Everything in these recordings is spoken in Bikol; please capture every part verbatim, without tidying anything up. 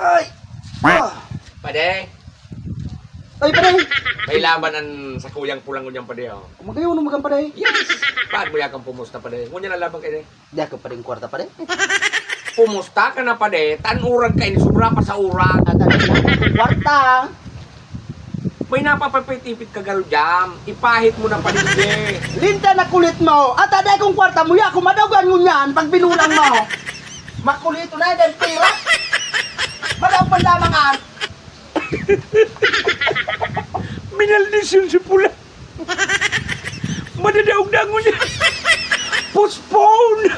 Ay! Ah! Pade, Ay, pare! May laban an sakuyang pulang ngunyan, pade, oh. Magayon mo magang, pare. Yes! Paano mo yakang pumusta, pade? Ngunyan ang laban kayo, eh. Di ako pa rin kwarta, pare. Pumusta ka na, pade? Tan urag ka, ini sobra pa sa urag. At ano na, kwarta. May napapapit-ipit ka garo dyan. Ipahit mo na, pade, sige. Linta na kulit mo. At aday kong kwarta mo, ya, kung madaugan mo niyan, pag binulang mo. Makulito na yan, pira. Madaog man lamang, ah. Minaldisyon si Pula. Madadaog na ako niya. Postpone!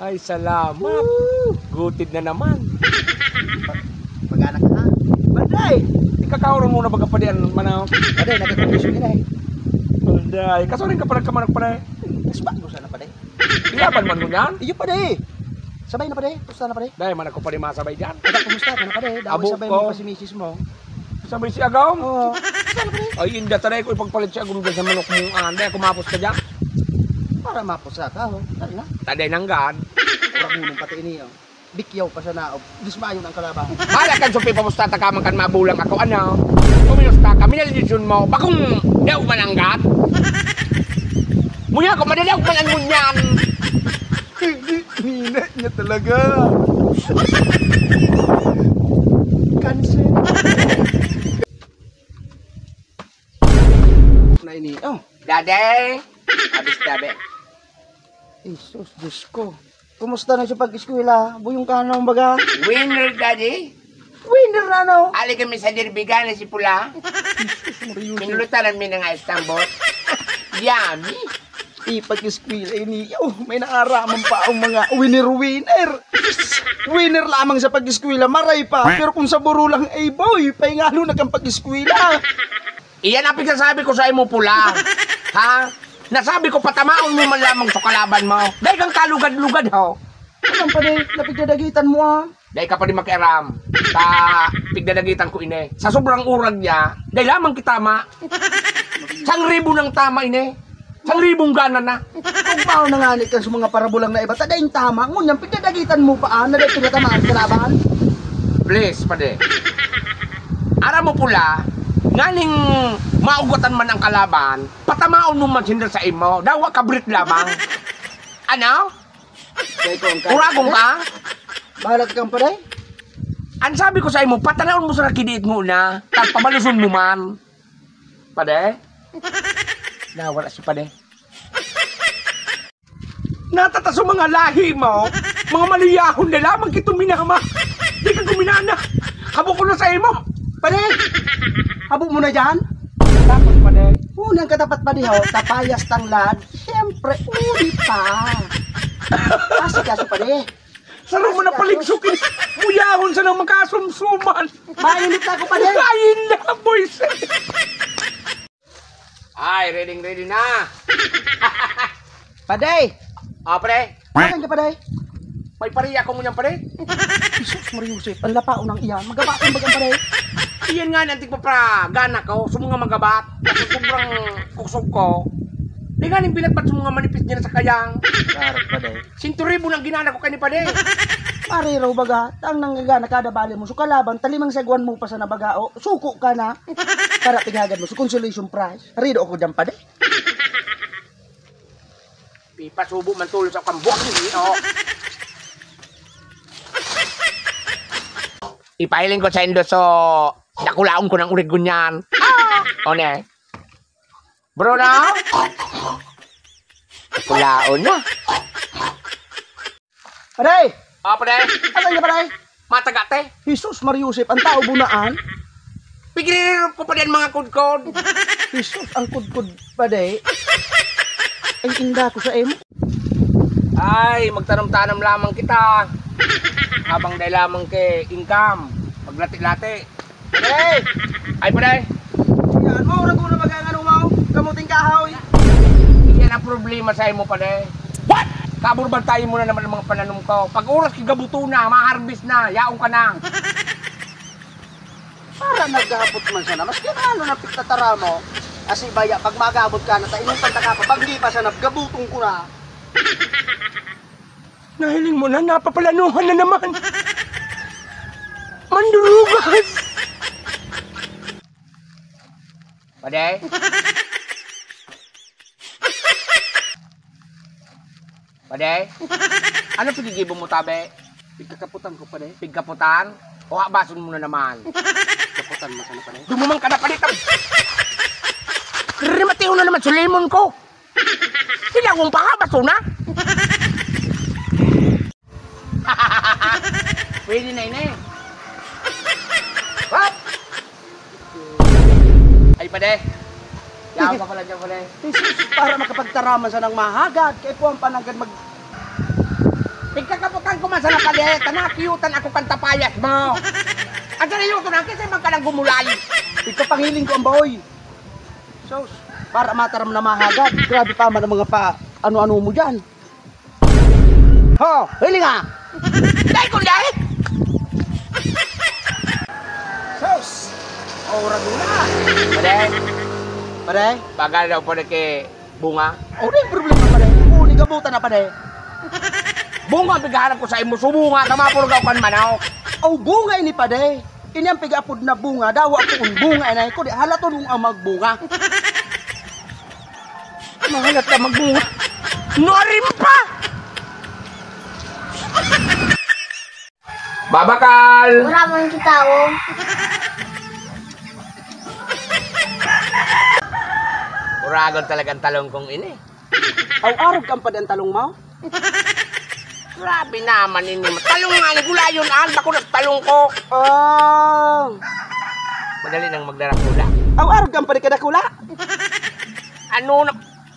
Ay, salamat. Gutid na naman. Pag-anak ka, ha? Baday! Ikakaoron mo na baga, pade, an manaw. Baday, nagkakondisyon ka na, eh. Anday, kaso rin ka pa nagkamanak, pade. Mas bago sana, pare. Ilaban man mo niyan? Iyo, pare. Sabay na, pare. Pusta na, pare. Dahil man ako, pade, masabay dyan. Kumusta ka na, pare? Dahil Abo sabay ko. Mo pa si misis mo. Sabay si Agam? Oo. Pusta na, pare. Ay, inda, taray ko ipagpalit si Agam dyan sa manok mo. Anday, kumapos ka dyan. Para mapusta ka, ho. Tara na. Taday nanggad. Kurang mo pati ini, oh. Bikyaw pa sa naog. Dismayo ng kalaban. Hala kan supi, pamusta ta ka man kan mabulang ako, ano? Kumilos ta ka, minaldisyon mo, bakong daog mananggat? Muya ko, madadaog man ang ngunyan. Hindi, minat niya talaga. Cancer. Na ini, oh. Daddy! Abis, daddy. Jesus, Diyos ko. Kumusta na sa pag-eskwela? Buyong ka na, baga? Winner, daddy! Winner na, no? Ali kami sa derby, gana si Pula. Marius. Minulutaran mi na nga istambot. Yummy! Ipag-eskwela ini. Oh, may naaraman pa ang mga winner-winner. Winner lamang sa pag-eskwela, maray pa. Pero kung sa buro lang, ay boy, paingalo na kang pag-eskwela. Iyan ang pigsasabi ko sa imo, Pula. Ha? Nasabi ko, patamaon mo man lamang sa kalaban mo. Dahil kang kalugad-lugad, ho. Anong pa di? Napigdadagitan mo, ah. Dahil ka pa di makiaram. Sa pigdadagitan ko ini. Sa sobrang urag niya, dahil lamang kitama. Sang ribo ng tama ini. Sang ribong gana na. Kung mao na nga ni kan sa mga parabolang na iba, tadaing tama, ngunyan pigdadagitan mo pa, ah, na dahil pinatamaan sa laban. Please, pade. Aram mo, Pula, nganing maugatan man ang kalaban, patamaon mo man sinda sa imo. Dawa kabrit lamang. Ano? Dahil ko ang Uragon ka? Bahala ka kang paday. Ang sabi ko sa imo, patanaon mo sa nakidiit mo na, tapos pabaluson mo man. Pade? Nawala si Pade. Natataso mga lahi mo, mga maluyahon na lamang kitong minama. Di ka guminana. Habo ko na sa imo. Pade, habo mo na dyan? Tapos, Pade? Unang katapat, Pade, ho, tapayas tanglad. Siyempre, uli pa. Kasi kaso, Pade. Saro mo na paligsukin. Muyahon sa nang magkasumsuman. Mainit na ako, Pade. Lain na, boys. Ay, ready, ready na. Pade! Ah, pre. Saan ka, Pade? May pariya ko ngunyan, pre. Jesus, Maria Joseph, ang lapao ng iyan. Magabakang bagang, Pade. Iyan nga, nantig pa pra, gana ko, sa mga magabat. Sa sobrang kusog ko. Di nga, ning binatbat sa mga manipis niya sa kayang. Karap, Pade. Sinturibo ng ginana ko kani, Pade. Pare raw baga, tang nanggagana kada bali mo. So kalaban, talimang sagwan mo pa sa nabagao. Suko ka na. Para pighagad mo. So consolation prize. Rido ako dyan, Pade. Ipasubo man tulo sa kambok, eh, oh. Ipahiling ko sa indo, so, dakulaon ko ng urigon niyan. One? Bruno? Dakulaon na. Pare! Ah, pare? Asan ka, Pare? Mataga, te. Jesus, Maria Joseph, ang tao bunaan. Pigrirop ko pa din mga kudkod. Jesus, ang kudkod, Pare. Ay, inda ko sa imo. Ay, magtanom-tanom lamang kita. Habang dahil lamang kay income, maglati-lati. Pare! Ay, pare! Yan, maurag ko na magangano mo. Kamuting kahoy. Yan ang problema sa imo, pare. What? Kaburbantayin mo na naman ang mga pananom ko. Pag oras kigabuto na, ma-harvest na, yaon ka na. Para naghapot man sana. Maski ano na pagtatara mo. Kasi baya, pag mag-abot ka na, tainong pantaka pa, pag di pa sana, gabuton ko na. Nahiling mo na, napapalanuhan na naman. Pade? Pade? Ano piggigibo mo, tabi? Pigkakaputan ko, pade. Pigkaputan? O, habason mo na naman. Kaputan mo sana, pade. Dumumang ka na, pade. Tam- Rimatiho na naman, sulimon ko. Hilawong pa, habason na. Pwede na ini. Hop! Ay, pade. Yaw ka pala dyan, pade. Jesus, para makapagtaraman sa nang mahagad. Kay puwang pananggad mag- Pigkakaputan ko man sana, pade. Tanakyutan ako kan tapayas mo. Ang sarili ko na, kasi man ka nang gumulay. Ikapangiling ko ang baoy. Sus, para mataram na mahagad. Grabe pa man ang mga pa ano-ano mo dyan. Ho, hilinga! Dai ko dai! Sus! Ora gula! Pare, pare, bagal daw pare kay bunga. O, di problema, pare. O, ni gabutan na, pare. Bunga, pighanap ko sa imo. Subunga, tama po lugaw kan manok. O, bunga ini, pare. Ini ang pig-apod na bunga. Dawa ko ang bunga, inay ko. Di halaton mong ang magbunga. Mahalat na magbunga. Nuarin pa! Babakal! Wala man kita, oh. Uragon talagang talong kong ini. Aw, arog kan padi ang talong mo? Grabe naman ini. Talong nga ni gulayon, an, bako na sa talong ko. Oh. Madali nang magdarakula. Aw, arog kan padi kadakula? Ano na?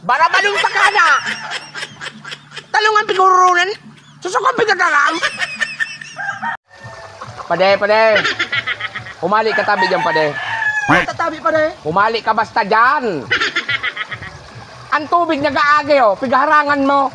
Barabalong takana! Talong ang pigururunan. Susukong pigagalang. Pade, pade. Humali ka tabi dyan, pade. Tatabi, pare. Humali ka basta dyan. Ang tubig nag-aagi, oh. Pigharangan mo.